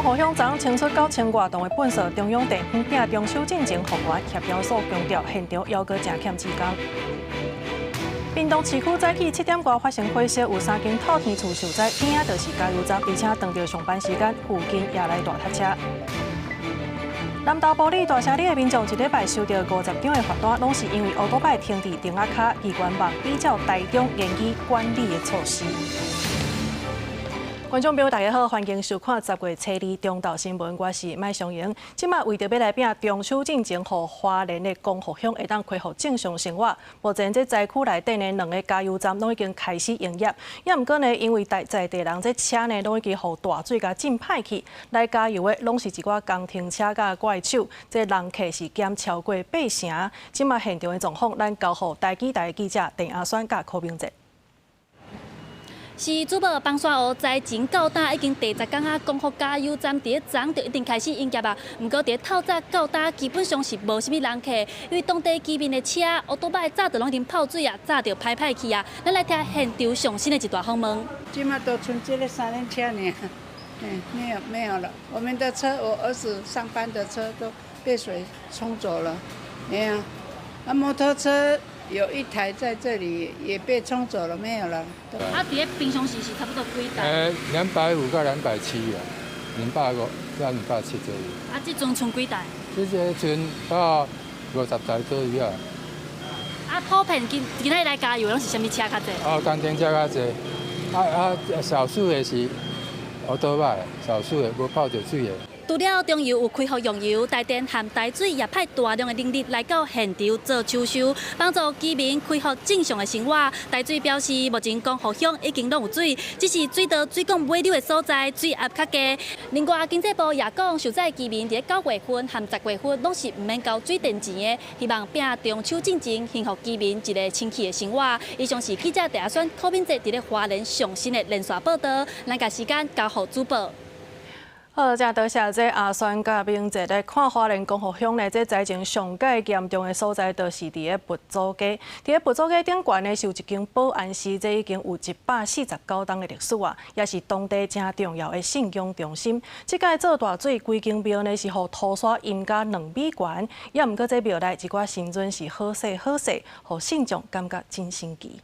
光復鄉昨清出9000外噸的糞埽，中央地方摒中秋進前復原協調所強調，現場猶閣誠欠資工。屏東市區早起7點外發生火燒，有三間透天厝受災，邊仔就是加油站，而且當著上班時間，附近也來大塞車。南投埔里大城里的民眾一禮拜收到50張的罰單，攏是因為烏多擺停佇亭仔跤，機關望比照台中研擬管理的措施。觀眾朋友，大家好，歡迎收看10月初二中晝新聞，我是麥尚瑩。這馬為著欲來拼中秋進前，予花蓮的光復鄉會當恢復正常生活。目前這災區內底呢，兩个加油站攏已經開始營業。也毋過呢，因為在地人這車呢，攏已經予大水共浸歹去，來加油的攏是一寡工程車佮怪手，這人客是減超過八成。這馬現場的狀況，咱交予台記台記者鄭阿選佮柯明哲。是主播枋山湖災情到今已經第10工啊，光復加油站佇咧昨就已經開始營業啊。毋過佇咧透早到今基本上是無啥物人客，因為當地居民的車、烏多擺早就攏已經泡水啊，早就歹歹去啊。咱來聽現場上新的一段訪問。這馬都剩這个三輪車呢，嗯，沒有沒有了。我們的車，我兒子上班的車都被水沖走了，沒有。啊，摩托車有一台在這裡也被沖走了，沒有了。啊，佇咧平常時是差不多幾台？250到270啊，250到270左右。啊，這陣剩幾台？這個剩到50台左右啊。啊，普遍今今仔日來加油攏是啥物車較濟？哦，工程車較濟，啊啊，少數的是烏多擺，少數的無泡著水的。除了中油有開放用油，台電和台水也派大量的人力來到現場做搶修，幫助居民恢復正常的生活。台水表示，目前光復鄉已經攏有水，只是水道水管尾流的所在水壓較低。另外，經濟部也講，受災居民佇9月份和10月份攏是毋免交水電錢的，希望拼中秋進前，幸予居民一个清氣的生活。以上是記者鄭阿選、柯敏哲佇咧花蓮上新的連線報導，咱共時間交予主播。好，這多謝這阿選佮明哲咧看花蓮光復鄉呢，這災情上蓋嚴重的所在，就是佇咧佛祖街。佇咧佛祖街頂懸呢，是有一間保安寺，這已經有149冬的歷史啊，也是當地誠重要的信仰中心。這擺做大水，規間廟呢是予土沙淹甲2米懸，也毋過這廟內一寡神尊是好勢好勢，予信眾感覺真神奇。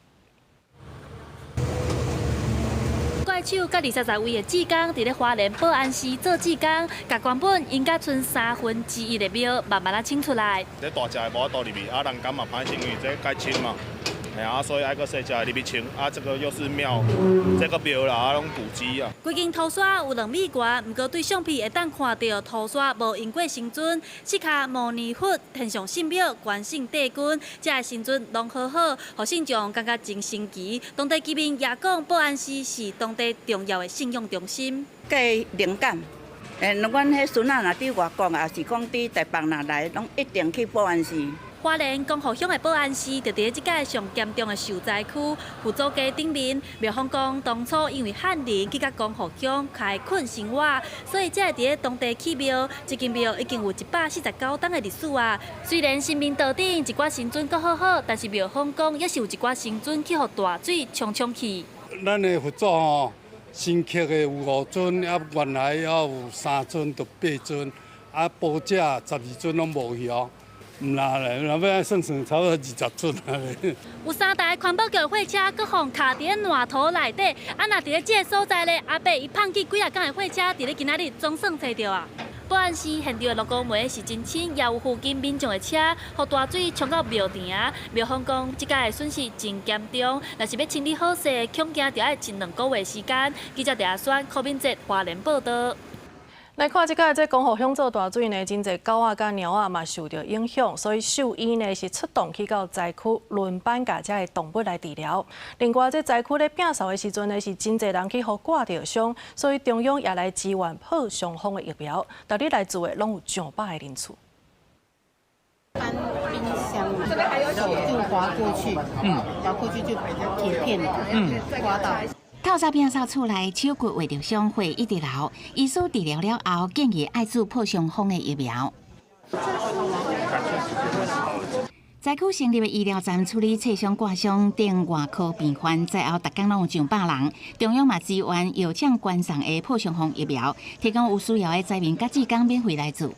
怪手佮23位的志工，佇咧花蓮保安寺做志工，共原本應該賰1/3的廟慢慢仔清出來。這大隻的無法度入去，啊人感嘛歹勢，因為這蓋深嘛，嘿啊，所以愛閣細隻的入去清。啊，這個又是廟，這個廟啦，啊攏古蹟啊。規間土沙有2米懸，毋過對相片會當看著土沙無淹過神尊，釋迦牟尼佛、天上聖廟、關聖帝君，這个神尊攏好好，予信眾感覺真神奇。當地居民也講，保安寺是當地重要的信仰中心。計靈感，阮彼孫仔若佇外國，抑是講佇台北若來，攏一定去保安寺。花蓮光復鄉的保安寺，就佇咧這擺上嚴重的受災區佛祖街頂面。廟方講，當初因為漢人去佮光復鄉開墾生活，所以才會佇咧當地起廟。這間廟已經有149冬的歷史啊。雖然神明桌頂一寡神尊閣好好，但是廟方講，也是有一寡神尊去予大水沖沖去。咱的佛祖吼，新刻的有五尊，啊原來猶有三尊，就八尊，啊寶者12尊攏無去哦。毋啦咧，若欲按算算，差不多20尊啊。有三台環保局的貨車，閣予卡佇咧爛土內底。啊，若佇咧這个所在咧，阿伯伊放棄幾若工的貨車，佇咧今仔日總算揣著啊。保安寺現場的鹿膏糜是真深，也有附近民眾的車，予大水沖到廟埕。廟方講，這擺的損失真嚴重，若是欲清理好勢，恐驚著愛一兩個月時間。記者鄭阿選、柯敏哲花蓮報導。來看這擺這光復鄉做大水呢，真濟狗仔佮貓仔嘛受著影響，所以獸醫呢是出動去到災區輪班共遮的動物來治療。另外，這災區咧摒掃的時陣呢，是真濟人去予割著傷，所以中央也來支援破傷風的疫苗。逐日來住的攏有上百个人次。搬冰箱嘛，手就滑過去，滑過去就鐵片，刮到。透早摒掃厝內，手骨劃著傷，血一直流。醫師治療了後，建議愛注破傷風的疫苗。災區成立的醫療站處理切傷、割傷等外科病患，災後逐工攏有上百人。中央嘛支援藥廠捐送的破傷風疫苗，提供有需要的災民佮志工免費來注。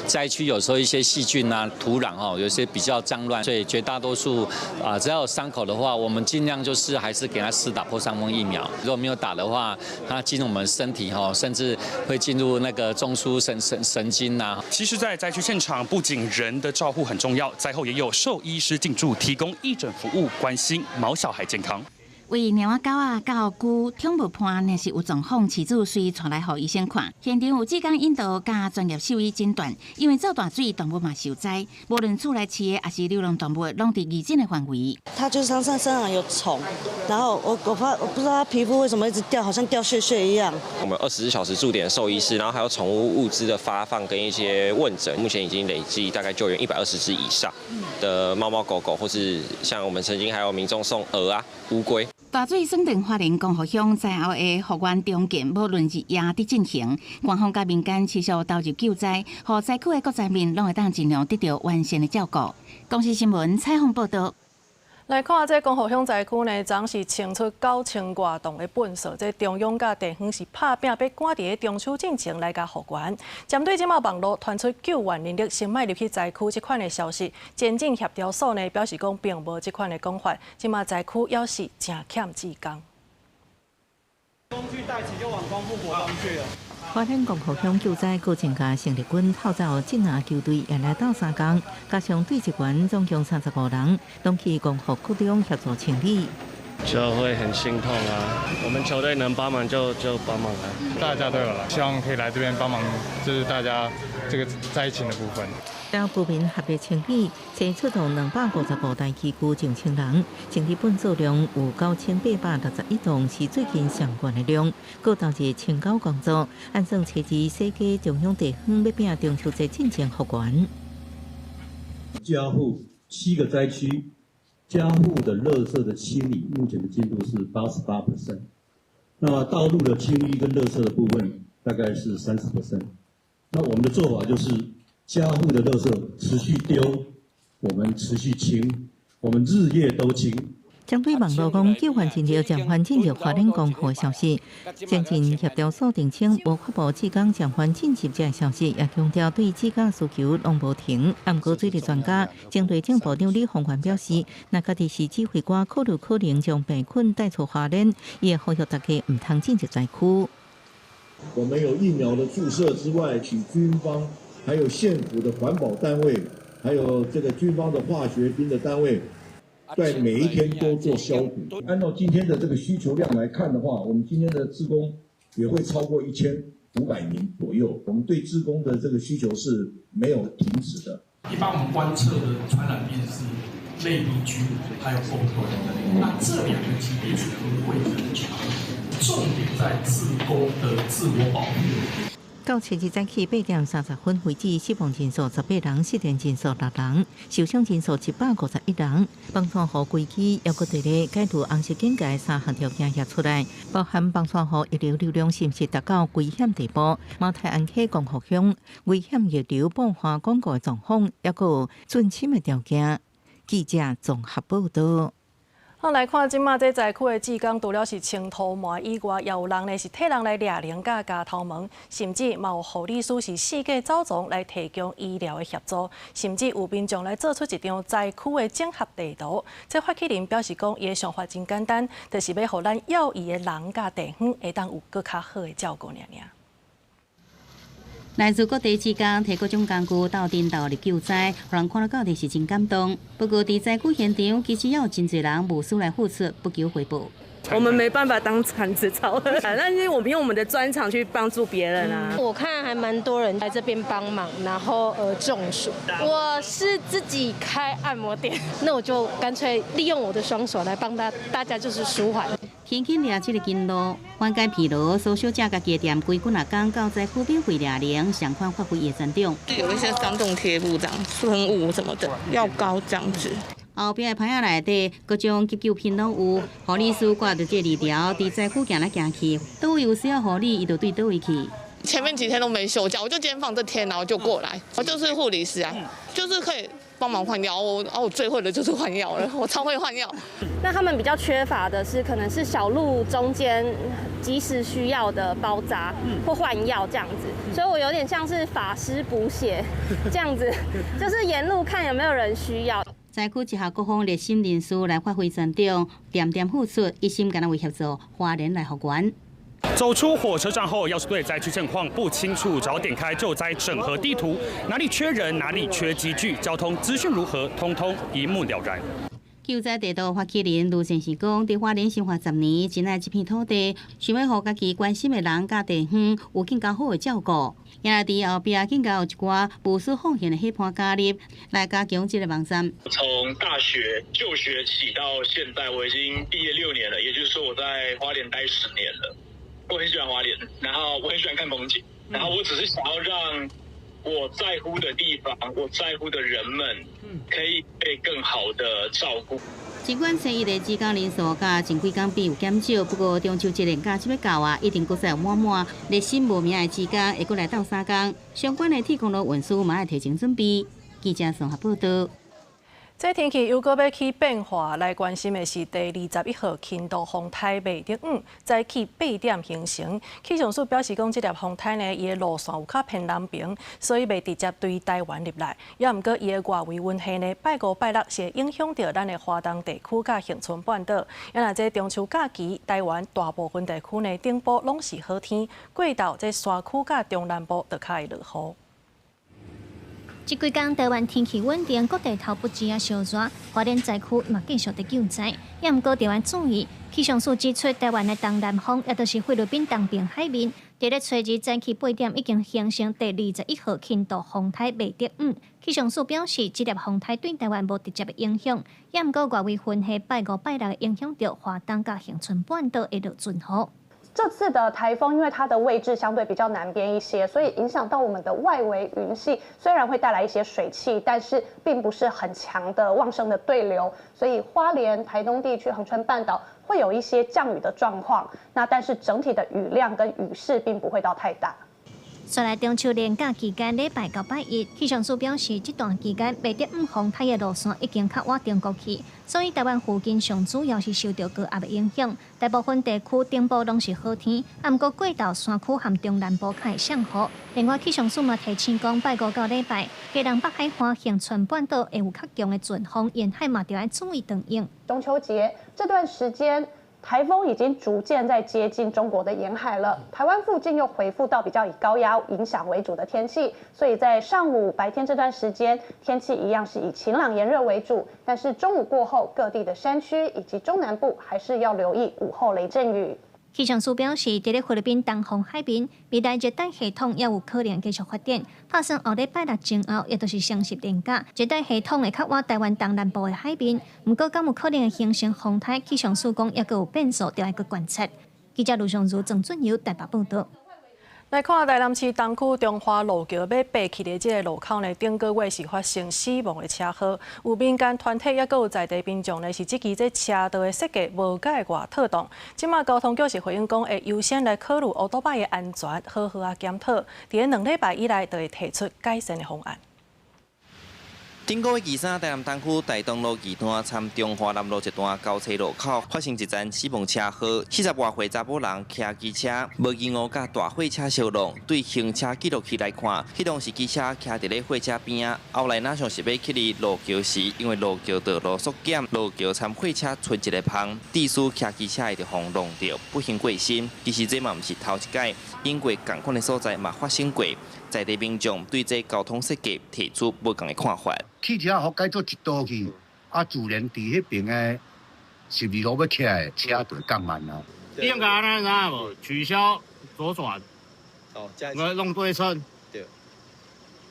災區有時候一些細菌啊、土壤哦，有些比較髒亂，所以絕大多數啊，只要有傷口的話，我們盡量就是還是給他施打破傷風疫苗。如果沒有打的話，它進入我們身體哈，甚至會進入那個中樞神經啊。其實，在災區現場，不僅人的照護很重要，災後也有獸醫師進駐，提供義診服務，關心毛小孩健康。為貓仔狗仔到龜寵物伴，若是有狀況，飼主隨帶來予醫生看。現場有志工引導佮專業獸醫診斷。因為做大水，動物嘛受災，無論厝內飼的，抑是流浪動物，攏佇義診的範圍。他就是身上身上有蟲，然後我我不知道他皮膚為什麼一直掉，好像掉屑屑一樣。我們24小時駐點獸醫師，然後還有寵物物資的發放跟一些問診，目前已經累計大概救援120隻以上的貓貓狗狗，或是像我們曾經還有民眾送鵝啊、烏龜。大水損斷花蓮光復鄉災後的復原重建，無論日夜佇進行，官方佮民間持續投入救災，予災區的各災民攏會當盡量得到完善的照顧。公視新聞採訪報導。來看這光復鄉災區呢，昨是清出9000外棟的糞埽，這中央佮地方是拍拚，欲趕佇咧中秋進前來共復原。針對這馬網路傳出救援人力先欲入去災區這款的消息，前進協調所呢表示講並無這款的講法，這馬災區猶是誠欠志工。工具帶齊就往光復國中去了。花蓮光復鄉救災過程佮生力軍透早鎮壓球隊也來鬥相共，加上隊職員總共35人，攏去光復國中協助清理。就會很心痛啊！我們球隊能幫忙就幫忙啊！大家都有來，希望可以來這邊幫忙，就是大家這個災情的部分。當居民合力清理，先出動255台機具上千人，清理糞埽量有9861棟，是最近上懸的量。閣投入清溝工作，按算初二世界中央地方欲拚中秋節進前復原。加護七個災區，家戶的垃圾的清理，目前的進度是88%。那道路的清淤跟垃圾的部分大概是30%。那我們的做法就是，家戶的垃圾持續丟，我們持續清，我們日夜都清。針對網路講救援人力暫緩進入花蓮光復的消息，前進協調所澄清無發布志工暫緩進入這个消息，也強調對志工需求攏無停。毋過水利專家前內政部長李鴻源表示，若家己是指揮官，考慮可能將病菌帶出花蓮，伊會呼籲大家毋通進入災區。我們有疫苗的注射之外，請軍方、還有縣府的環保單位，還有這個軍方的化學兵的單位，在每一天都做消毒。按照今天的這個需求量來看的話，我們今天的志工也會超過1500名左右。我們對志工的這個需求是沒有停止的。一般我們觀測的傳染病是類鼻疽，還有瘋癲，那這兩個疾病是不會人傳，重點在志工的自我保護。到初二早起8點30分為止，死亡人數18人，失聯人數六人，受傷人數151人。枋山湖規區猶閣佇咧解除紅色警戒三項條件列出來，包含枋山湖溢流流量是毋是達到危險地步？馬太鞍溪光復鄉危險溢流布花廣告的狀況，猶閣有進深的條件。記者綜合報道。好，來看這馬這災區的志工，除了是清塗抹以外，也有人呢是替人來掠靈佮咬頭毛，甚至嘛有護理師是四界走傱來提供醫療的協助，甚至有民眾來做出一張災區的整合地圖。這發起人表示講，伊的想法真簡單，就是欲予咱要伊的人佮地方會當有閣較好的照顧爾爾。來自各地志工提各種工具鬥陣投入救災，予人看了到底是真感動。不過，佇災區現場，其實也有真濟人無私來付出，不求回報。我們沒辦法當鏟子草，但是我們用我們的專長去幫助別人啊。我看還蠻多人來這邊幫忙，然後中暑。我是自己開按摩店，那我就乾脆利用我的雙手來幫大家就是舒緩。天氣掠這个金路，緩解疲勞，蘇小姐家己的店規幾若工到災區免費掠靈，相款發揮伊的專長。有一些傷痛貼布這樣，噴霧什麼的，藥膏這樣子。後壁的棚仔內底各種急救品攏有，護理師掛著這字條，佇災區行來行去，佗位有需要護理，伊就對佗位去。前面幾天都沒休假，我就今天放這天，然後就過來。我就是護理師啊，就是可以幫忙換藥。我最會的就是換藥了，我超會換藥。那他們比較缺乏的是，可能是小路中間及時需要的包紮或換藥這樣子，所以我有點像是法師補血這樣子，就是沿路看有沒有人需要。災區集合各方熱心人士來發揮專長，點點付出，一心敢若為協助花蓮來復原。走出火車站後，要是對災區現況不清楚，只要點開救災整合地圖，哪裡缺人，哪裡缺機具，交通資訊如何，通通一目了然。救災地圖發起人盧先生講，佇花蓮生活10年，真愛這片土地，想欲予家己關心的人佮地方有更加好的照顧。也來佇後壁更加有一寡無私奉獻的伙伴加入，來加強這个網站。從大學就學起到現在，我已經畢業6年了，也就是說我在花蓮待10年了。我很喜歡花蓮，然後我很喜歡看風景，然後我只是想要讓我在乎的地方，我在乎的人們，可以被更好的照顧。儘管初一的志工人數佮前幾工比有減少，不過中秋節連假這欲到啊，一定閣再有滿滿熱心無名的志工會閣來鬥相共。相關的鐵公路運輸嘛愛提前準備。記者綜合報道。這天氣又閣欲起變化，來關心的是第21號輕度風颱麥德姆早起8點形成。氣象署表示講，這粒風颱呢，伊的路線有較偏南爿，所以袂直接對台灣入來。也毋過伊的外圍雲系呢，拜五拜六是會影響著咱的華東地區佮恆春半島。啊若這中秋假期，台灣大部分地區呢頂部攏是好天，過晝這山區佮中南部就較會落雨。這幾工台灣天氣穩定，各地頭不止啊燒熱，花蓮災區嘛繼續佇救災。也毋過著愛注意，氣象署指出，台灣的東南風，也就是菲律賓東邊海面，佇咧初二早起八點已經形成第21號輕度風颱麥德姆。氣象署表示，這粒風颱對台灣無直接的影響，也毋過外圍雲系拜五拜六會影響著華東佮恆春半島會落陣雨。這次的颱風，因為它的位置相對比較南邊一些，所以影響到我們的外圍雲系，雖然會帶來一些水汽，但是並不是很強的旺盛的對流，所以花蓮、台東地區、恆春半島會有一些降雨的狀況。那但是整體的雨量跟雨勢並不會到太大。紲來中秋連假期間，禮拜到拜一，氣象署表示，這段期間麥德姆風颱的路線已經較倚中國去，所以台灣附近上主要是受著高壓的影響，大部分地區頂部攏是好天，啊，毋過過晝山區和中南部較會降雨。另外，氣象署嘛提醒講，拜五到禮拜，基隆北海岸、恆春半島會有較強的陣風，沿海嘛著愛注意轉用。中秋節這段時間，颱風已經逐漸在接近中國的沿海了，台灣附近又恢復到比較以高壓影響為主的天氣，所以在上午白天這段時間，天氣一樣是以晴朗炎熱為主，但是中午過後，各地的山區以及中南部還是要留意午後雷陣雨。氣象署表示，佇咧菲律賓東方海面，未來熱帶系統猶有可能繼續發展，拍算後禮拜六前後，也就是雙十連假，熱帶系統會較倚台灣東南部的海面。毋過，敢有可能會形成風颱？氣象署講，猶閣有變數，著愛閣觀察。記者盧尚如、鄭俊友台北報導。來看台南市東區中華路橋欲爬去的這个路口呢，頂個月是發生死亡的車禍，有民間團體抑閣有在地民眾呢，是質疑這車道的設計無蓋偌妥當。這馬交通局是回應講，會優先來考慮歐多擺的安全，好好啊檢討。佇咧2禮拜以內，就會提出改善的方案。頂個月23，台南東區大東路二段參中華南路一段交叉路口發生一樁死亡車禍，40外歲查某人騎機車，無疑誤佮大貨車相撞。對行車記錄器來看，彼當時機車徛佇咧貨車邊仔，後來若像是欲去佇路橋時，因為路橋道路縮減，路橋參貨車賰一个縫，致使騎機車的就予撞著，不幸過身。其實這嘛毋是頭一擺，英國仝款的所在嘛發生過，在地民眾對這交通設計提出無仝的看法。汽車予改做一道去，啊，自然佇彼爿的十字路欲起來，車就會降慢啊。你應該按呢，知無？取消左轉，哦，我弄對稱。對，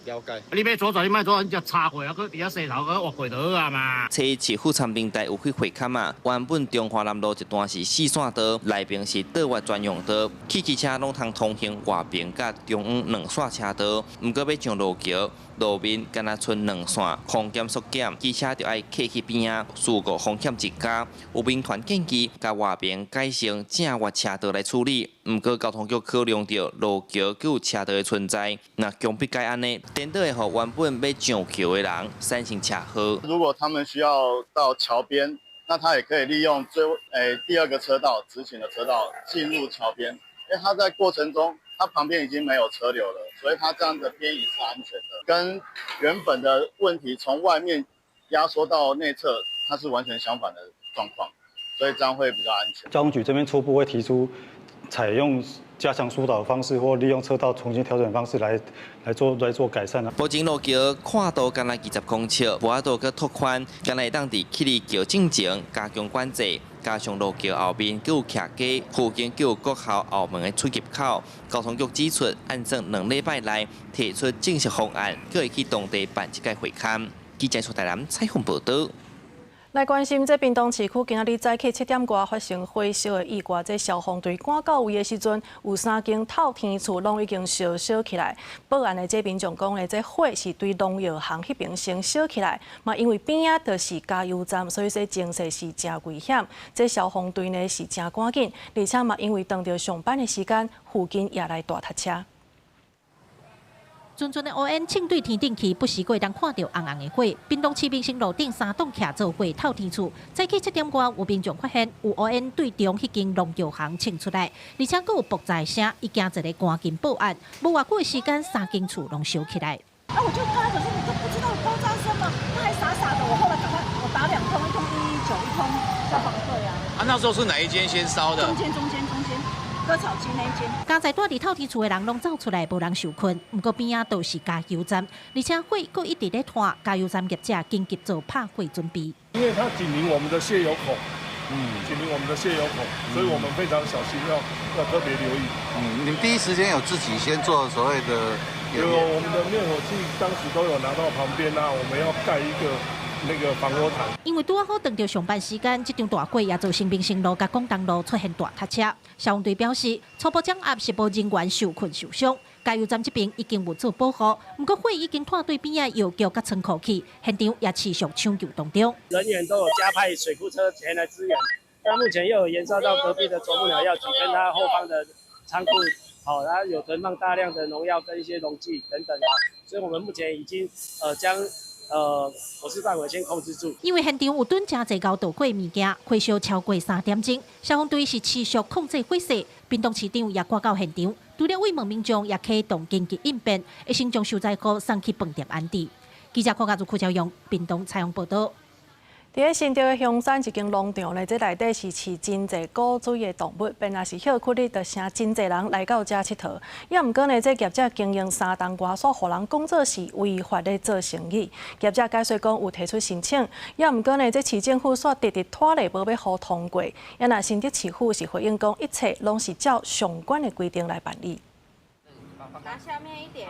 了解。你欲左轉，你莫左轉，你就插過啊，閣佇遐洗頭，閣劃過就好啊嘛。初市府參平台有去會勘啊，原本中華南路一段是四線道，內爿是倒彎專用道，汽機車攏通通行外爿佮中央兩線車道。毋過欲上路橋，路面敢若賰兩線，空間縮減，機車就愛客去邊仔，事故風險增加。有民團建議，共外爿改成正彎車道來處理。毋過交通局考量著路橋閣有車道的存在，若強迫改按呢，顛倒會予原本欲上橋的人產生車禍。如果他們需要到橋邊，那他也可以利用最第二個車道直行的車道進入橋邊，因為他在過程中，他旁邊已經沒有車流了，所以他這樣的偏移是安全的。跟原本的問題從外面壓縮到內側，它是完全相反的狀況，所以這樣會比較安全。交通局這邊初步會提出採用加強疏導的方式，或利用車道重新調整方式來做改善。目前路橋闊度干焦20公尺，無法度閣拓寬，干焦會當佇起立橋進前加強管制，加上路橋後面閣有徛家，附近閣有國校後門的出入口。交通局指出，按算2禮拜內提出正式方案，閣會去當地辦這個會勘。記者蘇台南採訪報導。來關心這屏東市區今仔日早起7點外發生火燒的意外，這消防隊趕到位的時陣，有三間透天厝攏已經燒燒起來。報案的這民眾講的，這火是對農藥行彼邊先燒起來，嘛因為邊仔就是加油站，所以說情勢是誠危險。這消防隊呢是誠趕緊，而且嘛因為當著上班的時間，附近也來大塞車。陣陣的烏煙衝對天頂去，不時閣會當看著紅紅的火。屏東市民生路頂三棟徛做火透天厝，早起7點外有民眾發現有烏煙對中彼間農藥行衝出來，而且閣有爆炸聲，伊驚一下趕緊報案。無偌久的時間，三間厝攏燒起來。啊！我就剛開始說，你都不知道爆炸聲嗎？他還傻傻的。我後來趕快，我打兩通，一通119，一通消防隊啊。啊，那時候是哪一間先燒的？中間，中間，中間。割草機那一間。剛才蹛佇透天厝的人攏走出來，無人受困。毋過邊仔都是加油站，而且火閣一直咧拖，加油站業者緊急做拍火準備。因為它緊鄰我們的卸油口，緊鄰我們的卸油口，所以我們非常小心，要特別留意。嗯，你們第一時間有自己先做所謂的？有，我們的滅火器當時都有拿到旁邊啦，我們要蓋一個那個防火毯。因為拄仔好當著上班時間，這場大火也造成民生路佮廣東路出現大塞車。消防隊表示，初步掌握是無人員受困受傷。加油站這邊已經有做保護，毋過火已經拖對邊仔藥局佮倉庫去，現場也持續搶救當中。人員都有加派水庫車前來支援，但目前又有延燒到隔壁的啄木鳥藥局跟它後方的倉庫，好，它有囤放大量的農藥跟一些溶劑等等啊，所以我們目前已經將火勢範圍先控制住。因為現場有囤誠濟厚倒過物件，火燒超過3點鐘，消防隊是持續控制火勢。屏東市長也趕到現場，除了慰問民眾，也啟動緊急應變，會先將受災戶送去飯店安置。記者柯家祖、柯昭勇，屏東採訪報導。佇咧新竹的香山一間農場咧，這內底是飼真濟古錐的動物，便若是歇睏日，就誠真濟人來到遮𨑨迌。也毋過呢，這業者經營3冬外，煞予人講做是違法咧做生意。業者解釋講有提出申請，也毋過呢，這市政府煞直直拖咧，無欲予通過。也若新竹市府是回應講，一切攏是照相關的規定來辦理。拿下面一點。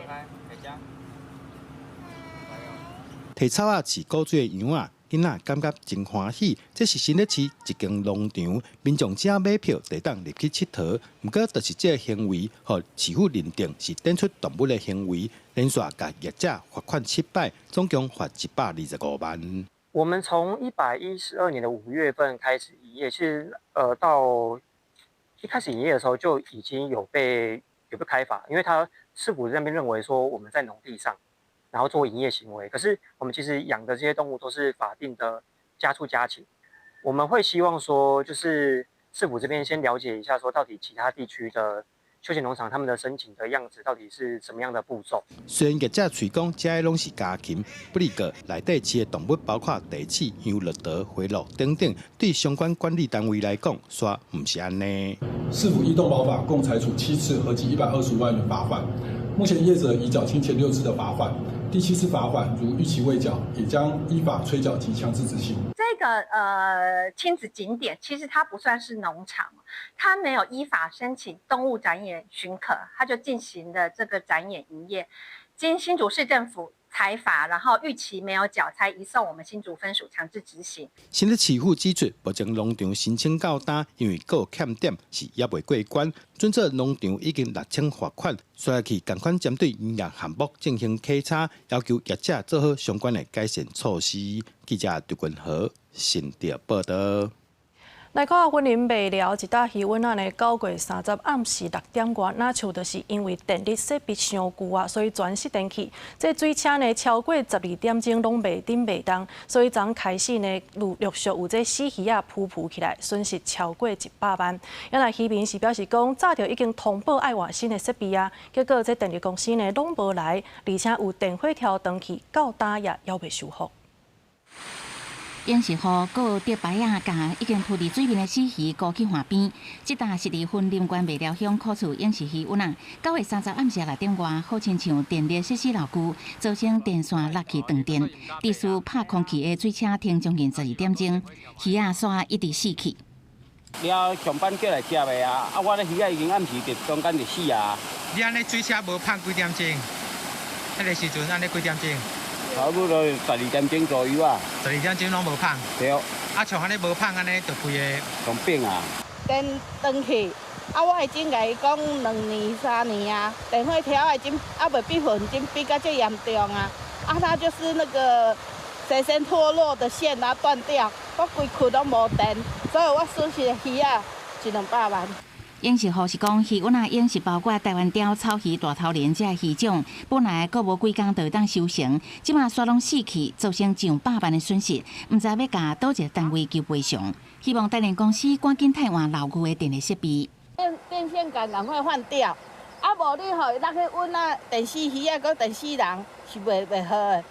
提草仔飼古錐的羊仔。囡仔感覺真歡喜，這是新竹市一間農場，民眾只要買票就會當入去𨑨迌。毋過，就是這個行為，予市府認定是展出動物的行為，連續共業者罰款七擺，總共罰125萬。我們從112年的5月份開始營業，其實到一開始營業的時候就已經有被開罰，因為他市府那邊認為說我們在農地上，然後做營業行為，可是我們其實養的這些動物都是法定的家畜家禽，我們會希望說，就是市府這邊先了解一下，說到底其他地區的休閒農場他們的申請的樣子到底是什麼樣的步驟。雖然業者喙講這个攏是家禽，不過內底飼的動物包括地鼠、羊、駱駝、灰鹿等等，對相關管理單位來講，煞毋是按呢。市府依動保法共裁處7次，合計125萬元罰款。目前業者已繳清前6次的罰款。第七次罰款如逾期未繳，也將依法催繳及強制執行。這個親子景點其實它不算是農場，它沒有依法申請動物展演許可，它就進行了這個展演營業。經新竹市政府裁罰，然後逾期沒有繳，才移送我們新竹分署強制執行。新竹市府指出，目前農場申請到今，因為閣有欠點，是猶未過關。準則農場已經六千罰款，煞去仝款針對營業項目進行稽查，要求業者做好相關的改善措施。記者劉君和新竹報導。來看雲林麥寮一搭魚塭仔呢，9月30暗時6點外，若像就是因為電力設備傷舊啊，所以全失電去。這水車呢超過12點鐘攏袂振袂動，所以昨開始呢陸陸續有這死魚仔浮浮起來，損失超過100萬。原來漁民是表示講，早就已經通報愛換新的設備啊，結果這電力公司呢攏無來，而且有電火條斷去，到今也猶未修復。鷹式號閣竹排仔，共已經浮佇水面的死魚孤去岸邊。這搭是佇雲林縣麥寮鄉苦厝鷹式魚塭仔。9月30暗時6點外，好親像電力設施老舊，造成電線落去斷電，致使拍空氣的水車停將近12點鐘，魚仔煞一直死去。了上班叫來接的啊，啊，我咧魚仔已經暗時佇中間就死啊。你按呢水車無拍幾點鐘？彼個時陣按呢幾點鐘？差不多12點鐘左右啊。12點鐘攏無放。對。啊，像按呢無放按呢，就規个。當變啊。電斷去，啊，我已經共伊講2年3年啊，電火條已經猶未閉痕，已經閉甲這嚴重啊，啊，它就是那個隨身脫落的線啊斷掉，我規區攏無電，所以我損失的魚仔一兩百萬。鷹式號是講，魚塭仔應是包括台灣鯛、草魚、大頭鯪這魚種，本來閣無幾工就會當收成，這馬煞攏死去，造成上百萬的損失，毋知欲共佗一个單位求賠償。希望台電公司趕緊汰換老舊的電力設備。電線桿趕快換掉，啊無你吼，落去塭仔電死魚仔，閣電死人，是袂好的。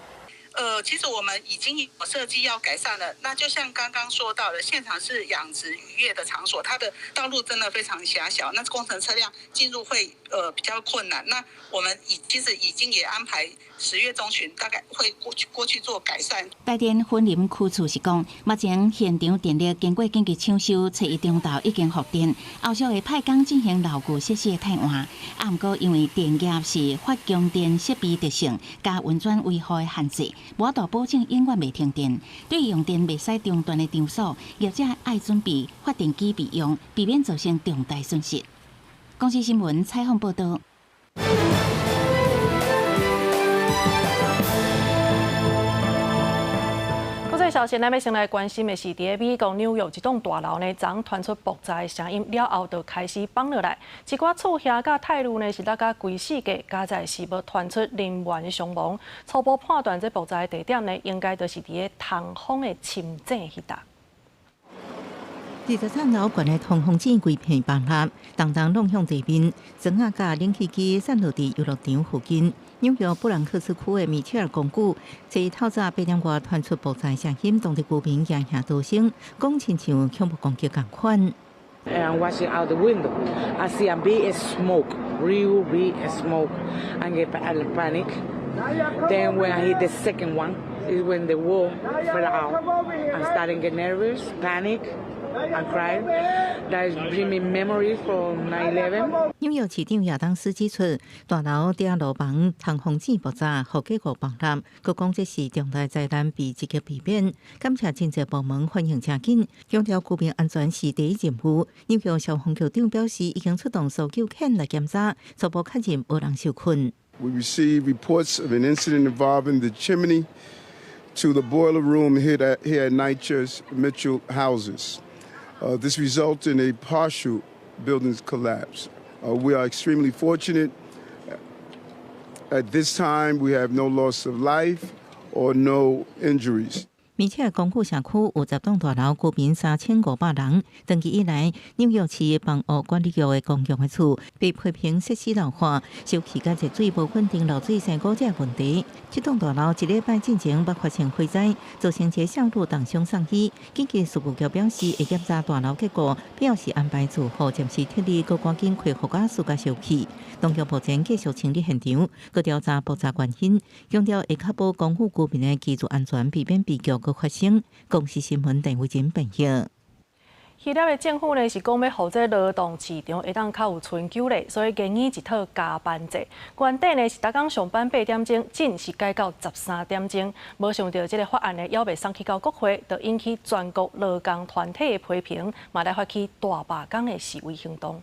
其實我們已經有設計要改善了。那就像剛剛說到的，現場是養殖漁業的場所，它的道路真的非常狹小，那工程車輛進入會比較困難。那我們其實已經也安排10月中旬大概會過去做改善。台電雲林區處是講，目前現場電力經過緊急搶修，初一中晝已經復電，後續會派工進行老舊設施的汰換。啊，毋過因為電業是發供電設備特性佮運轉維護的限制，無法度保證永遠袂停電。對於用電袂使中斷的場所，業者愛準備發電機備用，避免造成重大損失。公視新聞採訪報導。國際消息，咱欲先來關心的是，佇美國紐約一棟大樓呢，昨傳出爆炸的聲音了後，就開始崩落來。一寡厝遐佮退路呢，是落甲規四界，佳哉是無傳出人員傷亡。初步判斷，這爆炸的地點呢，應該就是佇咧通風的深井彼搭。23樓懸的通風井規片崩塌，重重挵向地面，磚仔佮冷氣機散落佇遊樂場附近。紐約布朗克斯區的米切爾公寓，昨透早8點外傳出爆炸聲音，當地居民驚嚇逃生，講親像恐怖攻擊仝款。 And I'm watching out the window. I see a big smoke, real big smoke, and get a panic. Then when I hit the second one, is when the wall fell out. I started get nervous, panic. And cry. That is bring me memory from 9/11. 紐約市長亞當斯指出，大樓頂樓房通風井爆炸，予結構崩塌，閣講這是重大災難，被積極避免。感謝緊急部門反應誠緊，強調居民安全是第一任務。紐約消防局長表示，已經出動搜救犬來檢查，初步確認無人受困。 We received reports of an incident involving the chimney to the boiler room here at NYCHA's Mitchell Houses. This resulted in a partial building collapse. We are extremely fortunate. At this time, we have no loss of life or no injuries. 米切爾公寓社區有10棟大樓，居民3500人。長期以來，紐約市房屋管理局的公共的厝被批評設施老化、修葺佮熱水無穩定、漏水生菇這個問題。這棟大樓一禮拜進前捌發生火災，造成一個少女重傷送醫。緊急事務局表示會檢查大樓結構，必要時安排住戶暫時撤離，閣趕緊恢復佮私家修葺。當局目前繼續清理現場，閣調查爆炸原因，強調會確保公寓居民的居住安全，避免悲劇閣發生。公視新聞鄧慧珍編譯。希臘的政府呢是講欲予這勞動市場會當較有春秋咧，所以建議一套加班制。原底呢是逐工上班8點鐘，進是改到13點鐘。無想著這个法案呢，猶未送去到國會，就引起全國勞工團體的批評，嘛來發起大罷工的示威行動。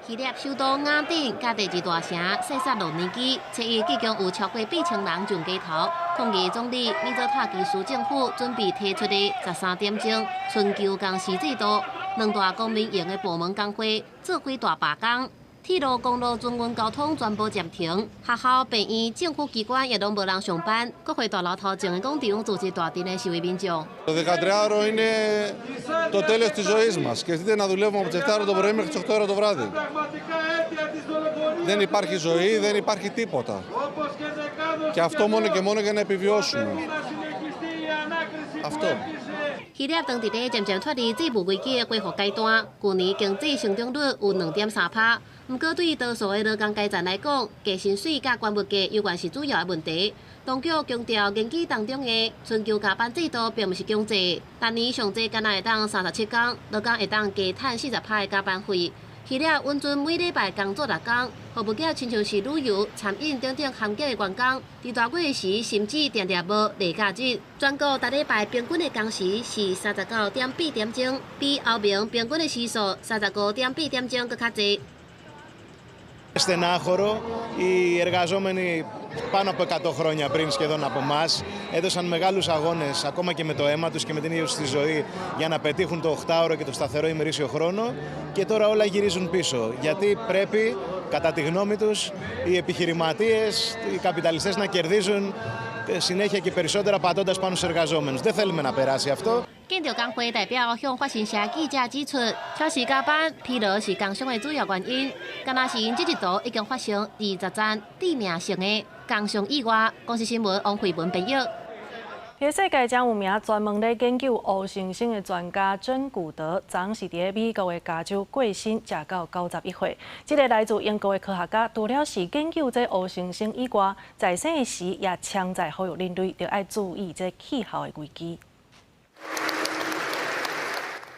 希臘首都雅典佮第二大城塞薩洛尼基，初一總共有超過8000人上街頭，抗議總理米佐塔基斯政府準備提出的13點鐘春秋工時制度，兩大公民營的部門工會做幾大罷工，鐵路、公路、轉運交通全部暫停，學校、病院、政府機關也攏無人上班。國會大樓頭前的廣場組織大陣的示威民眾。 Το 13ωρο είναι το τέλος της ζωής μας. Σκεφτείτε να δουλεύουμε από τις 7 το πρωί μέχρι τις 8 το βράδυ. Δεν υπάρχει ζωή, δεν υπάρχει τίποτα. Και αυτό μόνο και μόνο για να επιβιώσουμε. Αυτό. 希臘當佇咧漸漸脫離債務危機的恢復階段，舊年經濟成長率有2.3%。毋過對多數的勞工階層來講，低薪水佮懸物價猶原是主要的問題。當局強調，研究當中的春秋加班制度並毋是強制，逐年上濟敢若會當37工，勞工會當加趁40%的加班費。希臘允准每禮拜工作6工，服務業親像是旅遊、餐飲等等行業的員工，佇大月時甚至定定無例假日。全國逐禮拜平均的工時是39.8點鐘，比歐盟平均的時數35.8點鐘閣較濟。 Στενάχωρο, οι εργαζόμενοι πάνω από 100 χρόνια πριν σχεδόν από εμάς έδωσαν μεγάλους αγώνες ακόμα και με το αίμα τους και με την ίδια τους τη ζωή για να πετύχουν το 8ωρο και το σταθερό ημερήσιο χρόνο και τώρα όλα γυρίζουν πίσω γιατί πρέπει κατά τη γνώμη τους οι επιχειρηματίες, οι καπιταλιστές να κερδίζουν συνέχεια και περισσότερα πατώντας πάνω στους εργαζόμενους. Δεν θέλουμε να περάσει αυτό. 建築工會代表向法新社記者指出，超時加班、疲勞是工傷的主要原因。敢若是𪜶這一度已經發生20宗致命性的工傷意外。公視新聞王慧文編譯。佇世界誠有名，專門咧研究烏猩猩的專家珍古德，昨昏是佇咧美國的加州過身，食到91歲。這个來自英國的科學家，除了是研究這烏猩猩以外，在生的時也常在呼籲人類著愛注意這氣候的危機。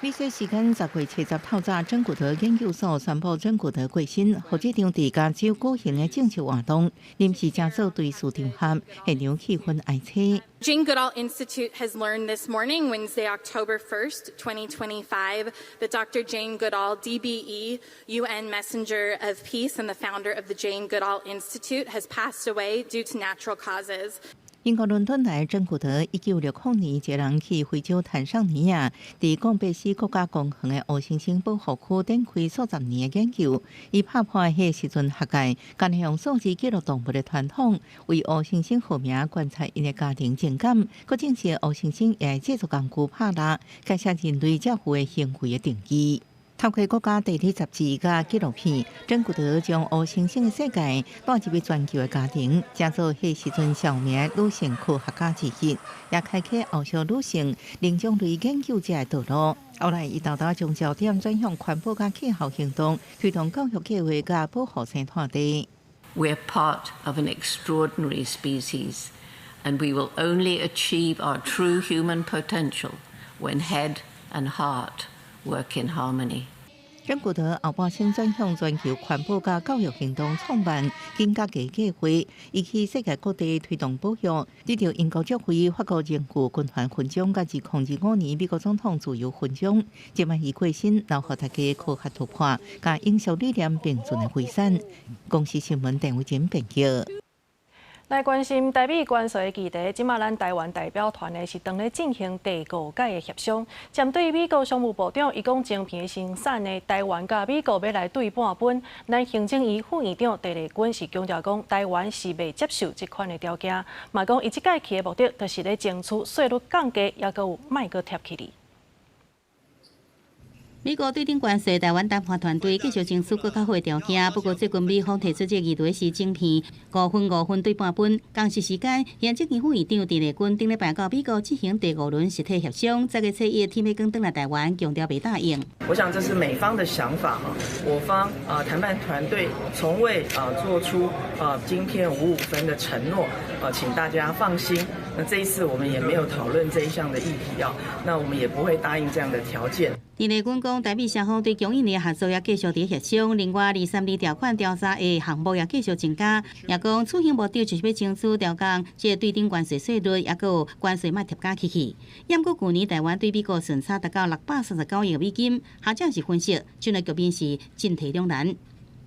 美西時間10月70透早，珍古德研究所宣布珍古德過身，予這場佇加州舉行的正式活動臨時加做追思場合，現場氣氛哀凄。 Jane Goodall Institute has learned this morning, Wednesday, October 1st, 2025, that Dr. Jane Goodall, DBE, UN Messenger of Peace and the founder of the Jane Goodall Institute, has passed away due to natural causes. 英國倫敦來珍古德，1960年一个人去非洲坦桑尼亞，佇貢貝斯國家公園的烏猩猩保護區展開數十年的研究。伊拍破彼時陣學界，干焦用數字記錄動物的傳統，為烏猩猩號名，觀察𪜶的家庭情感，閣證實烏猩猩會製作工具拍蠟，改寫人類照護的行為的定義。透過國家地理雜誌佮紀錄片，珍古德將烏猩猩的世界帶入去全球的家庭，成做彼時陣著名女性科學家之一，也開啟後續女性靈長類研究者的道路。後來，伊沓沓將焦點轉向環保佮氣候行動，推動教育計劃佮保護生態地。 We're part of an extraordinary species, and we will only achieve our true human potential when head and heart work in harmony. 珍古德後半生轉向全球環保佮教育行動，創辦金甲雞計劃，伊去世界各地推動保育，得著英國爵位、法國榮譽軍團勳章，佮2025年美國總統自由勳章。這擺伊過身，留予大家科學突破佮永續理念並存的遺產。公視新聞鄧偉珍編譯。來關心台美關稅的議題，這馬咱台灣代表團呢是當咧進行第五屆的協商。針對美國商務部長伊講晶片生產呢，台灣佮美國欲來對半分。咱行政院副院長鄭麗君是強調講，台灣是袂接受這款的條件，嘛講伊這擺去的目的，就是咧爭取稅率降低，猶閣有莫閣貼起來。美國對等關稅，台灣談判團隊繼續爭取閣較好的條件。不過最近美方提出這個議題是晶片5分5分對半分。仝時時間，行政院副院長鄭麗君頂禮拜到美國進行第五輪實體協商，10月初一天欲轉轉來台灣，強調袂答應。我想這是美方的想法哈，我方啊談判團隊從未啊做出啊晶片5-5分的承諾啊，請大家放心。那這一次我們也沒有討論這一項的議題啊，那我們也不會答應這樣的條件。鄭麗君講，台美雙方對供應鏈合作也繼續佇協商，另外232條款調查的項目也繼續增加。也講此行目的就是欲爭取調降這個對等關稅稅率，猶閣有關稅莫疊加起去。毋過舊年台灣對美國順差達到639億美金，學者是分析，這個局面是進退兩難。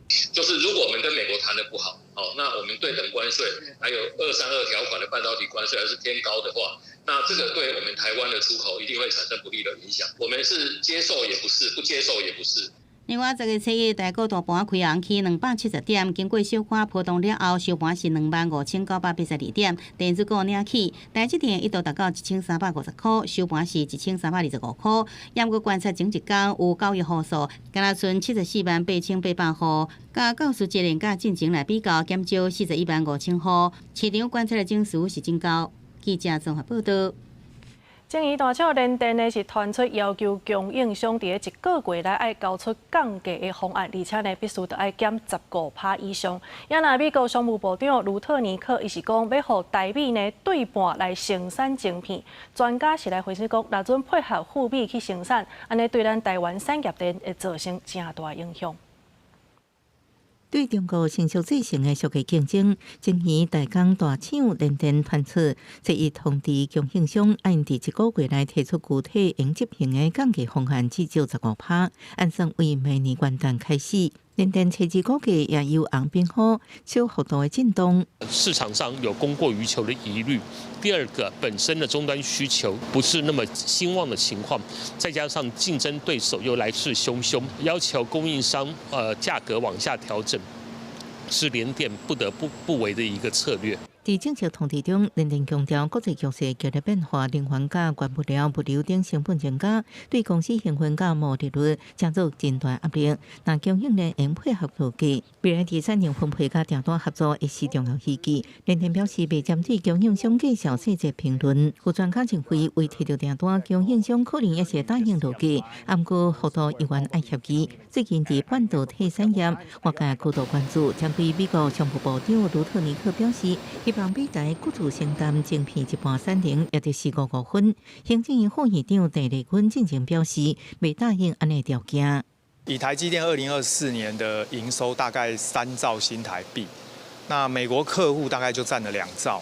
就是如果我們跟美國談得不好，哦，那我們對等關稅，還有232條款的半導體關稅還是偏高的話，那這個對我們台灣的出口一定會產生不利的影響。我們是接受也不是，不接受也不是。另外，十月初一，台股大盤開紅起270點，經過小可波動了後，收盤是25,982點，電子股領起，台積電一度達到1350箍，收盤是1325箍。猶閣觀察前一工有交易戶數，敢若賰748,800戶，佮教師節連假進前來比較，減少415,000戶。市場觀察的情緒是真高。記者綜合報導。正義大廠聯電呢是傳出要求供應商佇咧一個月內愛交出降價的方案，而且呢必須著愛減15%以上。也若美國商務部長盧特尼克伊是講欲予台美呢對半來生產晶片。專家是來分析講，若準配合富美去生產，按呢對咱台灣產業鏈會造成誠大影響。對中國成熟製程的削價競爭，前年台鋼大廠聯電傳出，這一通知供應商按佇一個月內提出具體應執行的降價方案，至少15%，按算為明年元旦開始。聯電初步估計也由紅變好，小幅度的震動。市場上有供過於求的疑慮。第二個，本身的終端需求不是那麼興旺的情況，再加上競爭對手又來勢洶洶，要求供應商價格往下調整，是聯電不得不不為的一個策略。佇正式通知中，聯電強調國際局勢劇烈變化，能源佮原物料、物流等成本增加，對公司營運佮毛利率造成真大壓力。若供應鏈應配合落價，未來佇產能分配佮訂單合作會是重要依據。聯電表示，未針對供應商計數細節評論。有專家認為，為提著訂單，供應商可能也是答應落價，毋過幅度猶原愛協議。最近佇半導體產業，外界高度關注。針對美國商務部長盧特尼克表示，希望美台各自承擔晶片一半產能，也就是55分。行政院副院長鄭麗君進前表示，未答應按呢條件。以台積電2024年的營收大概3兆新台幣，那美國客戶大概就佔了2兆。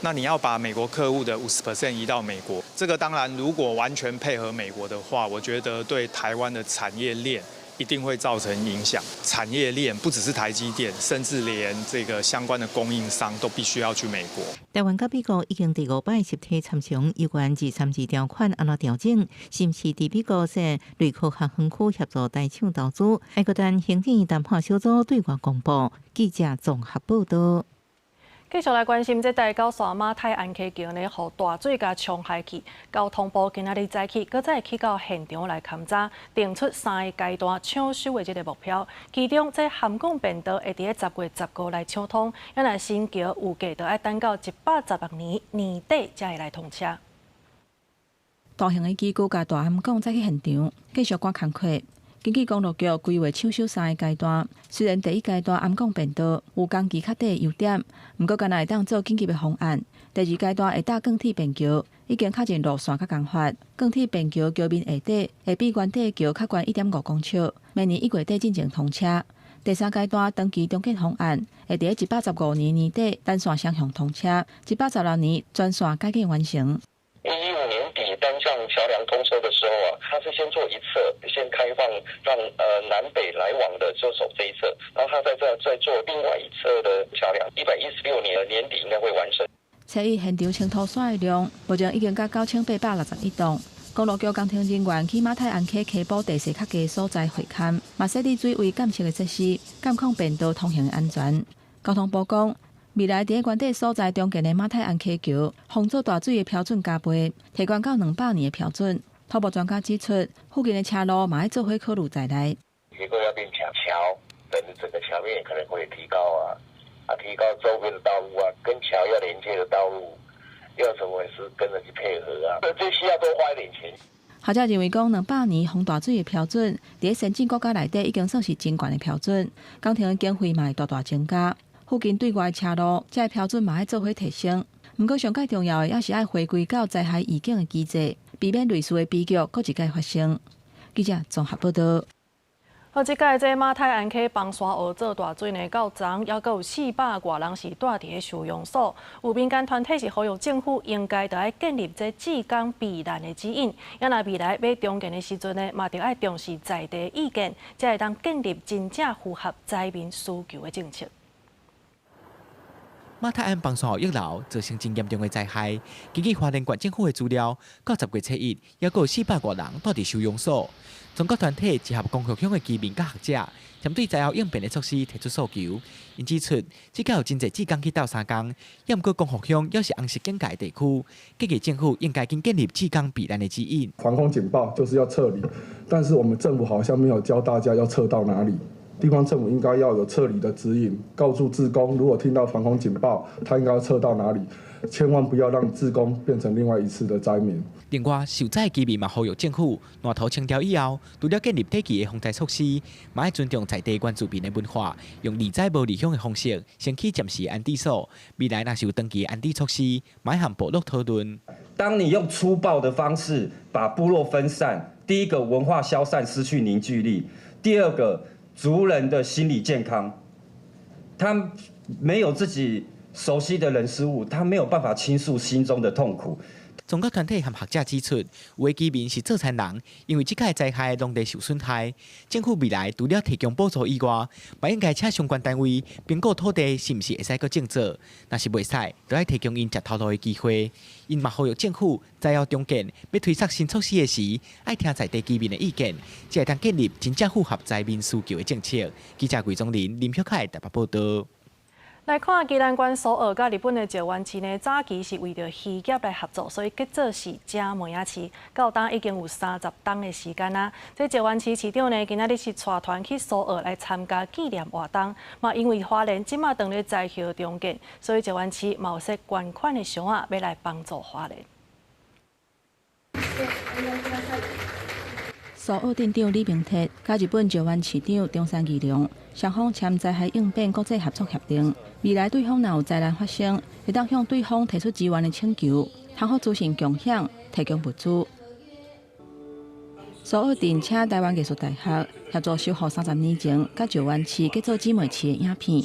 那你要把美國客戶的50% 移到美國，這個當然如果完全配合美國的話，我覺得對台灣的產業鏈一定會造成影響。產業鏈不只是台積電，甚至連這個相關的供應商都必須要去美國。台灣佮美國已經第五擺實體參詳有關232條款按怎調整，是毋是佇美國設類科學園區協助台廠投資？還閣等行政院談判小組對外公布。記者綜合報導。繼續來關心這台九線馬太鞍溪橋呢，予大水共沖害去。交通部今仔日早起，閣再去到現場來勘查，定出三个階段搶修的這个目標。其中，這函港便道會佇咧10月15來搶通，也若新橋預計著愛等到116年年底才會來通車。大型的機具佮大函港再去現場繼續趕工課。根據公路局規劃搶修三个階段，雖然第一階段函港便道有工期較短的優點，毋過敢若會當做緊急的方案。第二階段會搭鋼鐵便橋，已經確認路線佮工法。鋼鐵便橋橋面下底會比原底橋較懸1.5公尺，明年1月底進前通車。第三階段長期重建方案會佇115年年底單線雙向通車，116年全線改建完成。115年底單向橋梁通車的時候啊，他是先做一側，先開放讓南北來往的就走這一側，然後他再做另外一側的橋梁，116年年底應該會完成。初一現場清土沙的量，目前已經達9861噸。公路局工程人員去馬太鞍溪溪埔地勢較低所在會勘，嘛設置水位監測的設施，監控便道通行的安全。交通部講，未來佇原底所在重建的馬太鞍溪橋，防阻大水的標準加倍，提懸到200年的標準。土木專家指出，附近的車路嘛愛做伙考慮在內。結構要變強，橋等整個橋面可能會提高啊，啊，提高周邊的道路啊，跟橋要連接的道路，要怎麼是跟着去配合啊？這需要多花一點錢。學者認為講，200年防大水的標準，佇先進國家內底已經算是真懸的標準，工程的經費嘛會大大增加。附近對外車路，這个標準嘛愛做伙提升。毋過上蓋重要的，猶是愛回歸到災害預警的機制，避免類似的悲劇閣一擺發生。記者綜合報導。好，這擺這馬太鞍溪崩山湖做大水呢，到昨猶閣有400外人是蹛佇咧收容所。有民間團體是呼籲政府應該著愛建立這志工避難的指引，啊若未來欲重建的時陣呢，嘛著愛重視在地意見，才會當建立真正符合災民需求的政策。馬太鞍崩山湖溢流造成真嚴重的災害。根據花蓮縣政府的資料，到10月7日，猶閣有400外人蹛佇收容所。宗教團體集合光復鄉的居民佮學者，針對災後應變的措施提出訴求。𪜶指出，這擺有真濟志工去鬥相共，猶毋過光復鄉猶是紅色警戒地區，建議政府應該緊建立志工避難的指引。防空警報就是要撤離，但是我們政府好像沒有教大家要撤到哪裡。地方政府應該要有撤離的指引，告訴志工，如果聽到防空警報，他應該要撤到哪裡，千萬不要讓志工變成另外一次的災民。另外，受災居民嘛呼籲政府，爛土清掉以後，除了建立短期的防災措施，嘛愛尊重在地原住民的文化，用離災無離鄉的方式，先起暫時安置所。未來若是有長期安置措施，嘛愛和部落討論。當你用粗暴的方式把部落分散，第一個文化消散，失去凝聚力；第二個，族人的心理健康，他沒有自己熟悉的人事物，他沒有辦法傾訴心中的痛苦。宗教團體和學者指出，有的居民是做田人，因為這擺災害農地受損害，政府未來除了提供補助以外，嘛應該請相關單位評估土地是毋是會使閣種作，若是袂使，就愛提供𪜶食頭路的機會。𪜶嘛呼籲政府災後重建欲推捒新措施的時，愛聽在地居民的意見，才會當建立真正符合災民需求的政策。記者魏宗林、林曉凱台北報導。來看宜蘭縣蘇澳佮日本的石垣市呢，早期是為著漁業來合作，所以叫做是姐妹仔市。到今已經有30冬的時間啦。這石垣市市長呢，今仔日是帶團去蘇澳來參加紀念活動。嘛，因為花蓮這馬當咧災後重建，所以石垣市嘛有設捐款的箱仔，欲來幫助花蓮。蘇澳鎮長李明哲佮日本石垣市長中山義隆雙方簽災害應變國際合作協定，未來對方若有災難發生，會當向對方提出支援的請求，通好資訊共享，提供物資。蘇澳鎮請臺灣藝術大學協助修復30年前佮石垣市結做姊妹市的影片。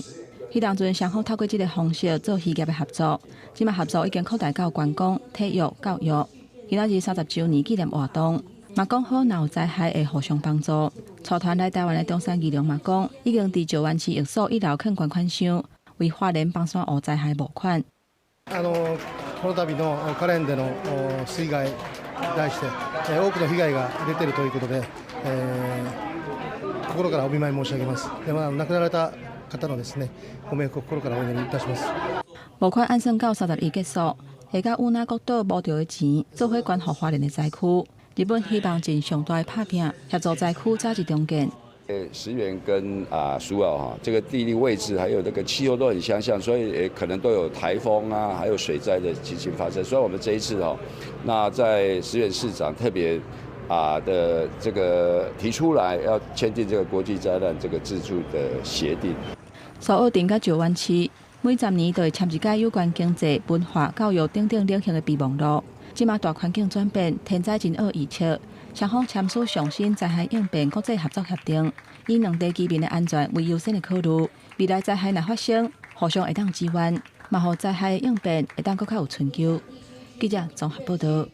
彼當陣雙方透過這個方式做漁業的合作，這馬合作已經擴大到觀光、體育、教育。今仔日30週年紀念活動。嘛講好，若有災害會互相幫助。帶團來臺灣的中山義隆嘛講，已經佇石垣市役所一樓囥捐款箱，為花蓮崩山湖災害募款。この度の花蓮での水害に対して多くの被害が出ているということで、心からお見舞い申し上げます。で、亡くなられた方のですね、ご冥福を心からお祈りいたします。募款按算到31結束，會佮與那國島募著的錢，做伙捐予花蓮的災區。日本希望盡上大的拍拚，協助災區早日重建。石垣跟蘇澳哈，這個地理位置還有這個氣候都很相像，所以也可能都有颱風啊，還有水災的情形發生。所以，我們這一次哦，那在石垣市長特別的這個提出來，要簽訂這個國際災難這個自助的協定。蘇澳鎮佮石垣市每10年就會簽一個有關經濟、文化、教育等等領域的備忘錄。這馬大環境轉變，天災人禍預測，雙方簽署上新災害應變國際合作協定，以兩地居民的安全為優先的考慮。未來災害若發生，互相會當支援，嘛予災害應變會當閣較有成就。記者綜合報導。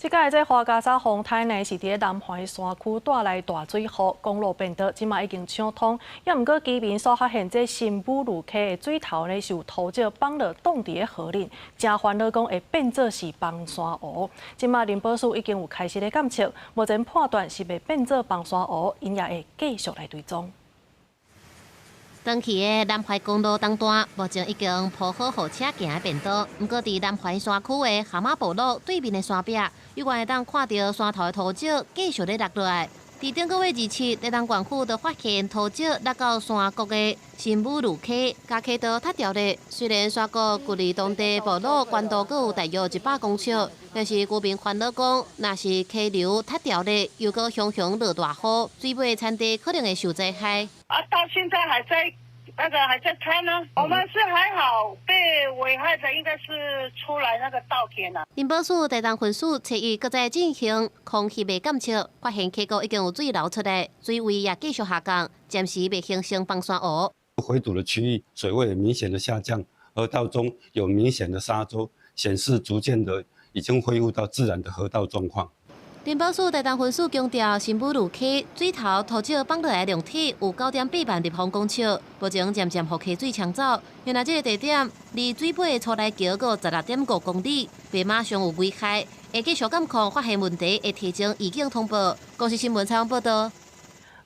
這擺這樺加沙風颱呢，是佇咧南環山區帶來大水雨，公路便道這馬已經暢通。猶毋過居民所發現這新武魯溪的水頭呢，是有土石放落凍佇咧河裡，誠煩惱講會變做是崩山湖。這馬林保署已經有開始咧監測，目前判斷是袂變做崩山湖，𪜶也會繼續來追蹤。長崎的南環公路東段目前已經鋪好予車行的便道，毋過佇南環山區的蛤蟆部落對面的山壁，猶原會當看著山頭的土石繼續咧落落來。佇頂個月27，台東縣府就發現土石落到山谷的新武魯溪，共溪道塌掉咧。雖然山谷距離當地部落懸度閣有大約100公尺，但是居民煩惱講，若是溪流塌掉咧，又閣雄雄落大雨，水尾田地可能會受災害。啊，到現在還在那個還在拆呢。我們是還好，被危害的應該是出來那個稻田啦。林保署台東分署初一閣在進行空氣的監測，發現溪谷已經有水流出來，水位也繼續下降，暫時未形成崩山湖。回堵的區域水位明顯的下降，河道中有明顯的沙洲，顯示逐漸的已經恢復到自然的河道狀況。林保署台東分署強調，新武廬溪水頭塗石放落來量體有9.8萬立方公尺，目前漸漸予溪水沖走。原來這個地點離水尾初來橋閣16.5公里，袂馬上有危害，會繼續監控發現問題，會提前預警通報。公視新聞採訪報導。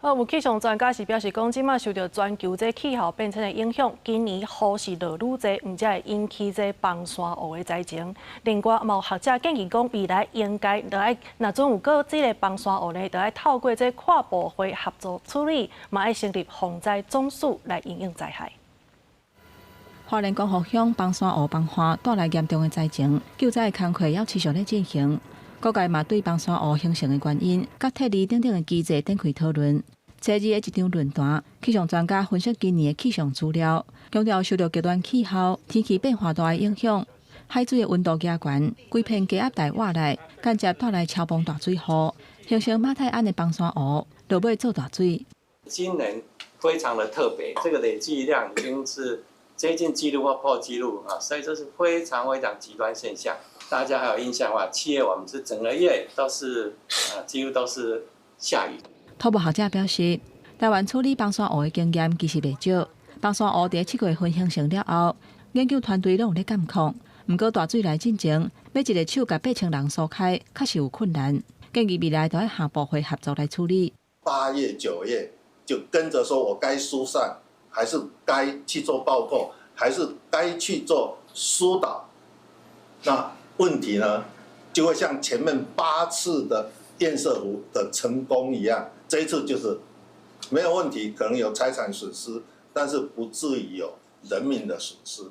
好，有氣象專家是表示講，這馬受著全球這氣候變遷的影響，今年雨是落愈濟，毋才會引起這崩山湖的災情。另外，嘛有學者建議講，未來應該著愛，若準有閣這个崩山湖呢，著愛透過這跨部會合作處理，嘛愛成立防災總署來因應災害。花蓮光復鄉崩山湖崩岸帶來嚴重的災情，救災的工課猶持續咧進行。各界嘛對崩山湖形成的原因、佮撤離等等的機制展開討論。初二的一場論壇，氣象專家分析今年的氣象資料，強調受著極端氣候、天氣變化大的影響，海水的溫度加懸，規片低壓帶倚來，間接帶來超崩大水雨，形成馬太鞍的崩山湖，落尾做大水。今年非常的特別，這個累計量已經是接近紀錄或破紀錄啊，所以這是非常非常極端現象。大家還有印象的話，7月我們是整個月都是啊，幾乎都是下雨。土木學者表示，台灣處理崩山湖的經驗其實袂少。崩山湖佇7月份形成了後，研究團隊攏有咧監控。毋過大水來進前，欲一个手共8000人疏開，確實有困難。建議未來著愛跨部會合作來處理。 8月、9月就跟着說，我該疏散，還是該去做爆破，還是該去做疏導？那問題呢，就會像前面8次的堰塞湖的成功一樣，這一次就是沒有問題，可能有財產損失，但是不至於有人命的損失。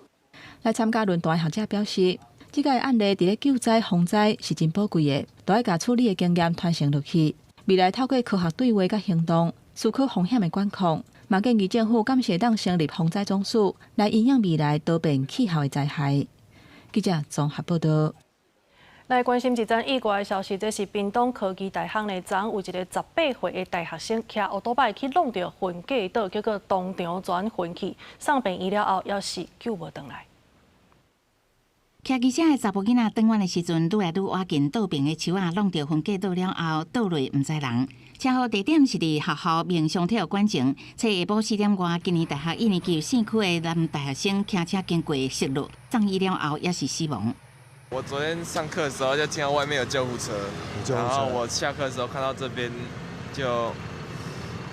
來參加論壇的學者表示，這個案例佇咧救災防災是真寶貴的，著愛共處理的經驗傳承落去。未來透過科學對話佮行動，思考風險的管控，嘛建議政府感謝當成立防災總署來因應未來多變氣候的災害。記者綜合報導。來關心一則意外的消息，這是屏東科技大學呢，昨昏有一個18歲的大學生騎歐多擺去挵著分隔島，結果當場轉昏去，送病院了後，猶是救無轉來。騎機車的查埔囡仔轉彎的時陣，愈來愈倚近倒爿的樹仔，挵著分隔島了後，倒落毋知人。車禍地點是佇學校民雄體育館前。昨下晡4點外，今年大學一年級四區的男大學生騎車經過失落，送醫了後也是死亡。我昨天上課的時候就聽到外面有救護車，然後我下課的時候看到這邊就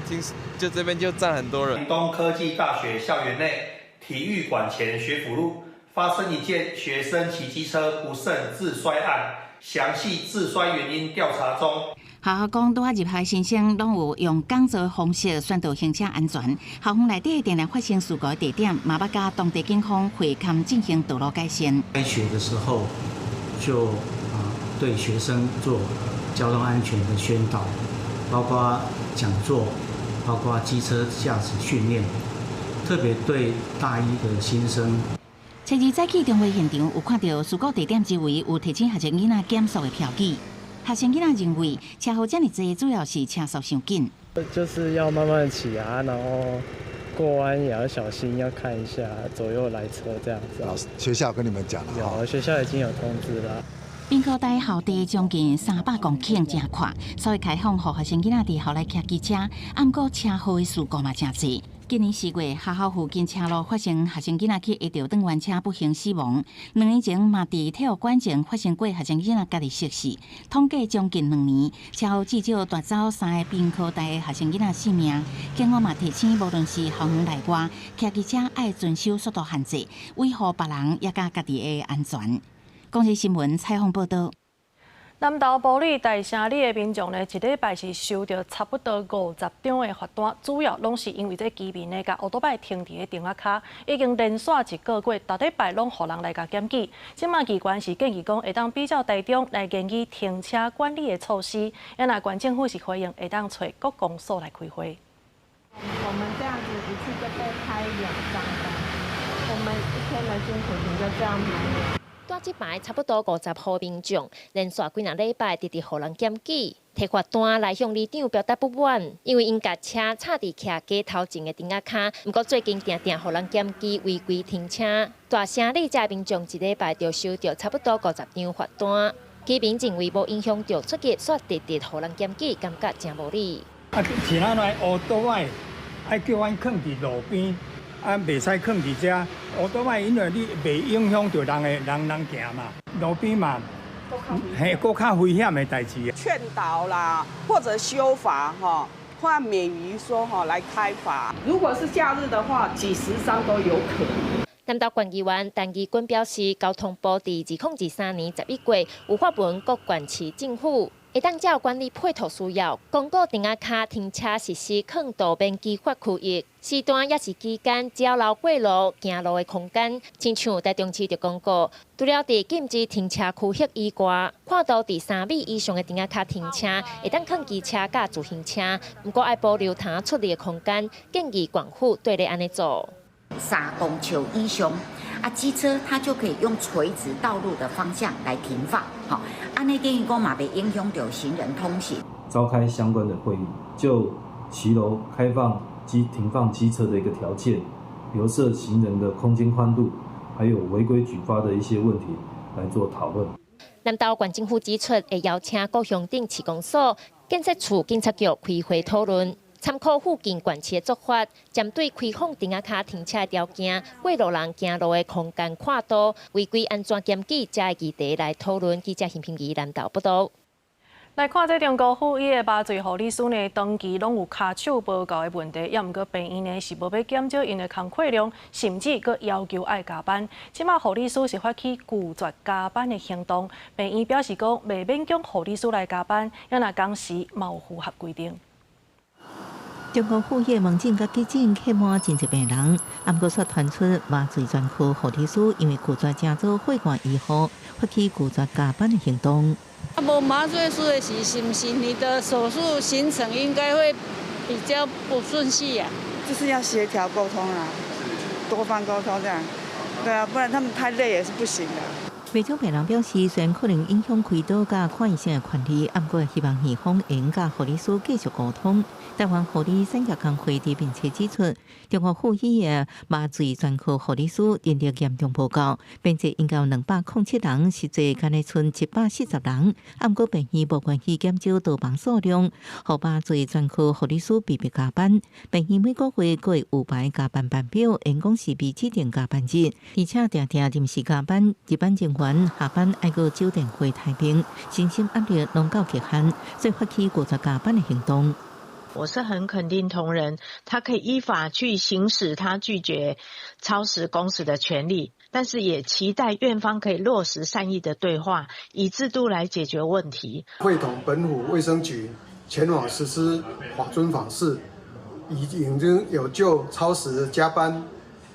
聽就這邊就站很多人。屏東科技大學校園內體育館前學府路發生一件學生騎機車不慎自摔案，詳細自摔原因調查中。學校講，拄仔入校新生攏有用講座方式宣導行車安全。校園內底定定發生事故的地點，嘛捌佮當地警方會勘進行道路改善。開學的時候就對學生做交通安全的宣導，包括講座，包括機車駕駛訓練，特別對大一的新生。初二早起中會現場有看著事故地點周圍有提醒學生囡仔減速的標記。學生囡仔認為車禍遮爾濟，主要是車速傷緊。就是要慢慢騎啊，然後過彎也要小心，要看一下左右來車這樣子。老師，學校跟你們講了？有，學校已經有通知了。屏科大校地將近300公頃，真闊，所以開放予學生囡仔佇校內騎機車，毋過車禍的事故嘛誠濟。今年4月，學校附近車路發生學生囡仔去下著轉彎車不幸死亡。2年前嘛，佇體育館前發生過學生囡仔家己失事。統計將近2年，車禍至少奪走三个屏科大的學生囡仔性命。警方嘛提醒，無論是校園內外，騎機車愛遵守速度限制，維護別人也佮家己的安全。公視新聞採訪報導。南投埔里大城里的民眾呢，一禮拜是收著差不多50張的罰單，主要攏是因為這居民呢，共烏多擺停佇咧亭仔跤，已經連續一個月，逐禮拜攏予人來共檢舉。這馬機關是建議講，會當比照台中來研擬停車管理的措施，啊若縣政府是歡迎會當揣國公所來開會。我們這樣子一次就被開兩張單，我們一天的辛苦錢就這樣沒了。蹛這擺差不多50戶民眾，連續幾若禮拜直直予人檢舉，提罰單來向里長表達不滿，因為𪜶共車插佇徛街頭前的亭仔跤，毋過最近定定予人檢舉違規停車。大城里遮民眾一禮拜就收著差不多50張罰單，居民認為無影響著出入，煞直直予人檢舉，感覺誠無理。啊，像咱來烏多擺，愛叫阮囥佇路邊。啊，袂使囥佇遮，烏多擺，因為你袂影響著人的人人行嘛，路邊嘛，嘿，閣較危險的代誌。勸導啦，或者修法吼，或免於說吼來開罰。如果是假日的話，幾十張都有可能。南投縣議員陳義軍表示，交通部佇2023年11月有發文各縣市政府，會當照管理配套需要，公告亭仔跤停車實施囥道免機罰區域，時段抑是期間，只要留過路、行路的空間。親像台中市就公告，除了佇禁止停車區域以外，看到佇3米以上的亭仔跤停車，會當囥機車佮自行車，毋過愛保留通出入的空間，建議縣府綴咧按呢做。3公尺以上，啊，機車它就可以用垂直道路的方向來停放，吼，按呢等於講嘛，袂影響著行人通行。召開相關的會議，就騎樓開放機停放機車的一個條件，留設行人的空間寬度，還有違規舉發的一些問題來做討論。南投縣政府指出，會邀請各鄉鎮市公所、建設處、警察局開會討論。參考附近縣市的做法，針對開放亭仔跤停車的條件、過路人行路的空間闊度、違規按怎檢舉，遮的議題來討論。記者陳品儀南投報導。來看這中國府醫的麻醉護理師呢，長期攏有跤手無夠的問題，抑毋過病院呢是無欲減少𪜶的工課量，甚至閣要求愛加班。這馬護理師是發起拒絕加班的行動，病院表示講袂勉強護理師來加班，抑若工時嘛有符合規定。中國府醫門診佮急診客滿真濟病人，毋過煞傳出麻醉專科護理師因為拒絕加做血管醫護，發起拒絕加班的行動。啊，無麻醉師的時，是毋是你的手術行程應該會比較不順序啊？就是要協調溝通啊，多方溝通這樣，對啊，不然他們太累也是不行的。袂少病人表示，雖然可能影響開刀佮看醫生的權利，毋過希望院方會用佮護理師繼續溝通。台灣護理產業工會佇面冊指出，中國府醫的麻醉專科護理師人力嚴重無夠，編制應該有207人，實際干焦賰140人。毋過病院無願意減少刀房數量，予麻醉專科護理師被迫加班。病院每個月閣會有排加班班表，員工是被指定加班日，而且定定臨時加班，值班人員下班愛閣守電話待命，身心壓力攏到極限，所以發起拒絕加班的行動。我是很肯定同仁，他可以依法去行使他拒絕超時工時的權利，但是也期待院方可以落實善意的對話，以制度來解決問題。會同本府衛生局前往實施法遵訪視，已經有就超時加班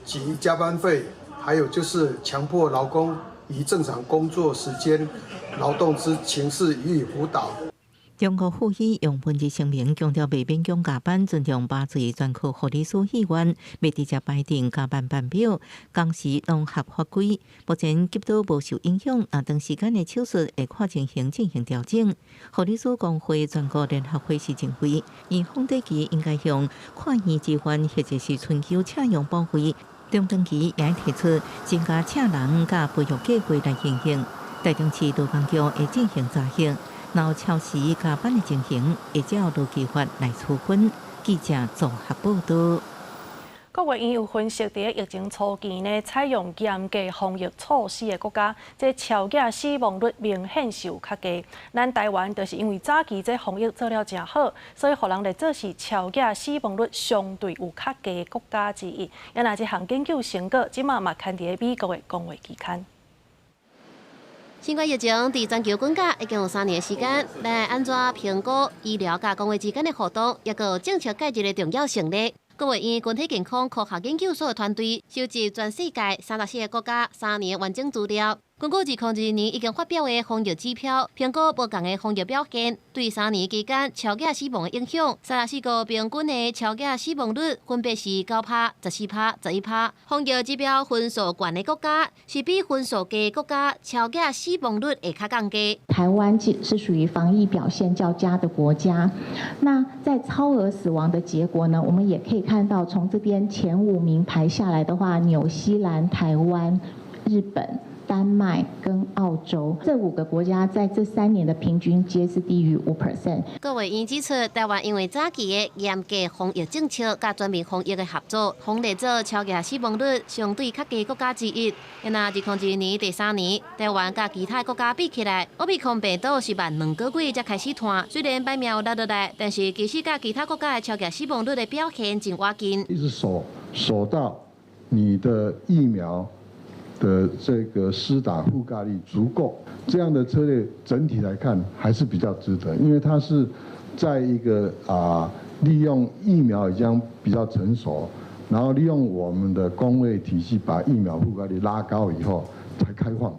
及加班費，還有就是強迫勞工於正常工作時間勞動之情事予以輔導。中國府醫用文字聲明強調，袂勉強加班，尊重麻醉專科護理師意願，袂直接排定加班班表，工時攏合法規。目前急刀無受影響，若長時間的手術會看情形進行調整。護理師工會全國聯合會是認為，院方短期應該向看院資源或者是尋求請用保費，中長期也提出增加請人佮培育計劃來應用。台中市勞工局會進行查核。若有超時加班的情形，會照勞基法來處分。記者綜合報導。國衛院有分析，佇疫情初期呢，採用嚴格防疫措施的國家，這超額死亡率明顯是有較低。咱台灣就是因為早期這防疫做了誠好，所以予人列做是超額死亡率相對有較低的國家之一。啊若這項研究成果，這馬嘛刊佇美國的公衛期刊。新冠疫情佇全球滾價已經有3年時間，欲按怎評估醫療佮公衛之間的互動，抑閣有政策介入的重要性呢？國衛院群體健康科學研究所的團隊收集全世界34個國家3年完整資料，根據2022年已經發表的防疫指標，評估無仝的防疫表現，對3年期間超額死亡的影響，34個平均的超額死亡率分別是9趴、14趴、11趴。防疫指標分數懸的國家，是比分數低國家超額死亡率會較降低。台灣是屬於防疫表現較佳的國家，那在超額死亡的結果呢？我們也可以看到，從這邊前五名排下來的話，紐西蘭、台灣、日本、丹麥跟澳洲這五個國家，在這3年的平均皆是低於5%。各位委員指出，台灣因為早期的嚴格防疫政策佮全面防疫的合作，防疫做超額死亡率相對較低國家之一。若2022年第三年，台灣佮其他國家比起來，奧密克戎病毒是慢2個月才開始傳，雖然歹命有落落來，但是其實佮其他國家的超額死亡率的表現真倚近。一直守守到你的疫苗的這個施打覆蓋率足夠，這樣的策略整體來看還是比較值得，因為它是在一個利用疫苗已經比較成熟，然後利用我們的公衛體系把疫苗覆蓋率拉高以後才開放。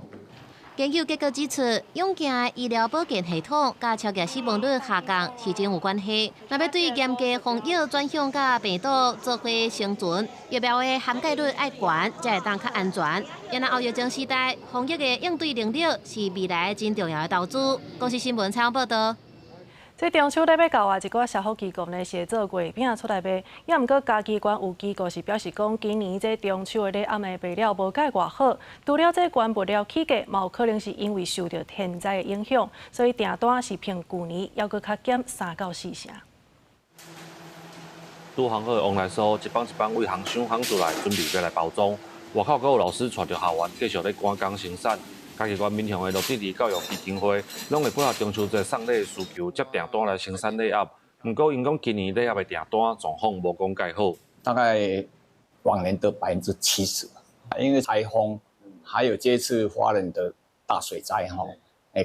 研究結果指出，勇健的醫療保健系統佮超額死亡率下降是真有關係。若欲對嚴格防疫轉向佮病毒做伙生存，疫苗的涵蓋率愛懸，才會當較安全。因為後疫情時代，防疫的應對能力是未來真重要的投資。公視新聞採訪報道。這中秋咧欲到啊，一寡社福機構呢是會做月餅出來賣，也毋過嘉義縣有機構是表示講，今年這中秋的禮盒的賣了無蓋偌好，除了這原物料起價，嘛有可能是因為受著天災的影響，所以訂單是比舊年猶閣較減3到4成。拄烘好的旺來酥，一枋一枋對烘箱烘出來，準備欲來包裝。外口閣有老師帶著學員繼續咧趕工生產。嘉義縣民雄的樂智教育基金會，攏會配合中秋節送禮的需求，接訂單來生產禮盒。毋過，𪜶講今年禮盒的訂單狀況無講蓋好，大概往年的70%，因為颱風，還有這次花蓮的大水災，吼，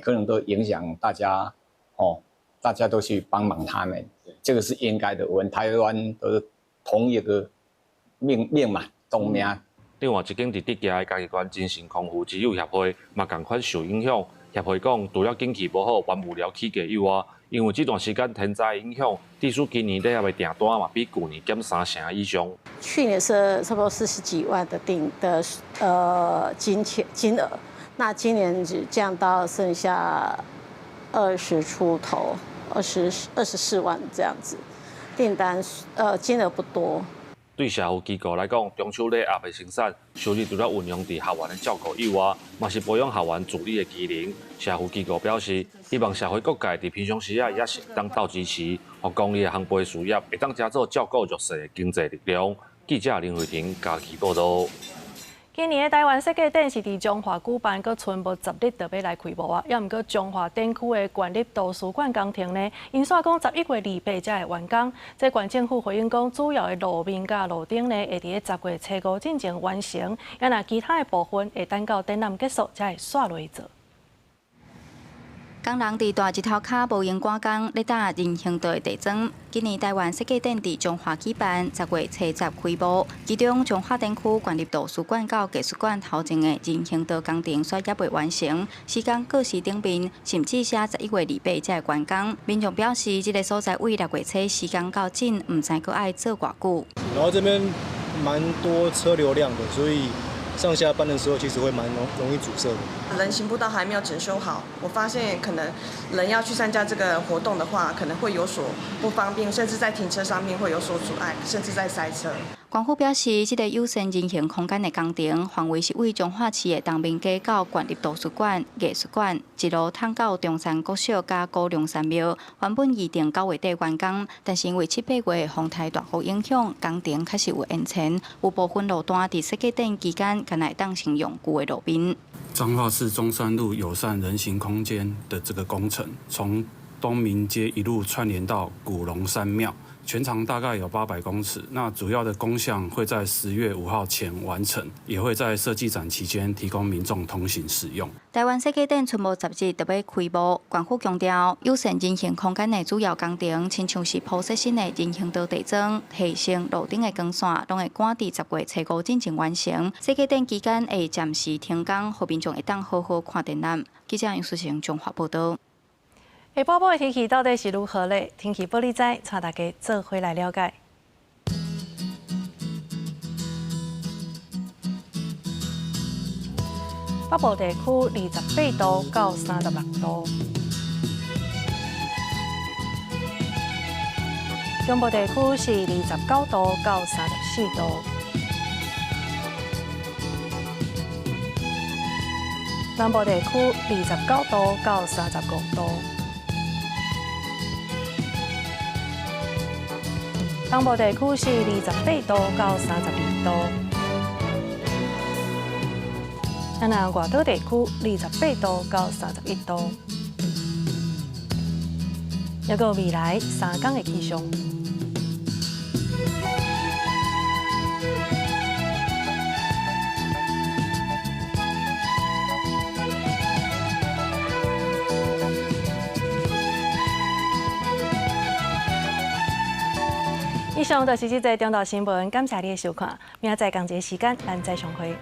可能都影響大家，哦，大家都去幫忙他們，這個是應該的。我們台灣都是同一個命命嘛，同命。另外一間佇竹崎的嘉義縣精神康復之友協會嘛仝款受影響。協會講，除了景氣無好、原物料起價以外，因為這段時間天災影響，致使今年禮盒的訂單嘛比舊年減3成以上。去年是差不多40幾萬的訂的金錢金額，那今年只降到剩下20出頭，24萬這樣子，訂單金額不多。對社福機構來講，中秋禮盒的生產收入除了運用佇學員的照顧以外，嘛是培養學員自理的機能。社福機構表示，希望社會各界佇平常時啊，也是會當鬥支持，予公益的烘焙事業會當成做照顧弱勢的經濟力量。記者林慧婷嘉義報導。今年的台灣設計展是佇彰化舉辦，閣賰無10日就欲來開幕啊！猶毋過彰化展區的縣立圖書館工程呢，𪜶煞講11月28才會完工。這縣政府回應講，主要的路面佮路燈呢，會佇咧10月初5進前完成，啊若其他的部分會等到展覽結束才會煞落去做。工人佇大日頭跤無閒趕工，咧搭人行道的地磚。今年台灣設計展佇彰化舉辦，10月初10開幕。其中彰化展區縣立圖書館到藝術館頭前的人行道工程煞猶未完成，時間告示頂面，甚至寫11月28才會完工。民眾表示，這个所在對6月初時間較緊，毋知閣愛做偌久。然後這邊蠻多車流量的，所以上下班的時候其實會蠻容易阻塞的。人行步道還沒有整修好，我發現可能人要去參加這個活動的話，可能會有所不方便，甚至在停車上面會有所阻礙，甚至在塞車。縣府表示，這个友善人行空間的工程範圍是對彰化市的東明街到縣立圖書館、藝術館，一路通到中山國小佮古龍山廟。原本預定9月底完工，但是因為七八月風台大雨影響，工程確實有延遲。有部分路段佇設計展期間，敢若會當先用舊的路面。彰化市中山路友善人行空間的這個工程，從東明街一路串聯到古龍山廟，全長大概有800公尺。那主要的工項會在10月5號前完成，也會在設計展期間提供民眾通行使用。台灣設計展春節10日就欲開幕，縣府強調友善人行空間的主要工程，親像是鋪設新的人行道地磚、提升路頂的光線，攏會趕佇10月初5進前完成。設計展期間會暫時停工，予民眾會當好好看展覽。記者楊淑成綜合報導。下晡晡的天氣到底是如何咧？天氣報你知，帶大家做伙來了解。北部地區28度到36度，中部地區是29度到34度，南部地區29度到35度。東部地區是28度到32度，啊若外島地區28度到31度，抑閣未來3工的氣象。以上就是這節中晝新聞，感謝你的收看，明仔載仝一个時間，咱再相會。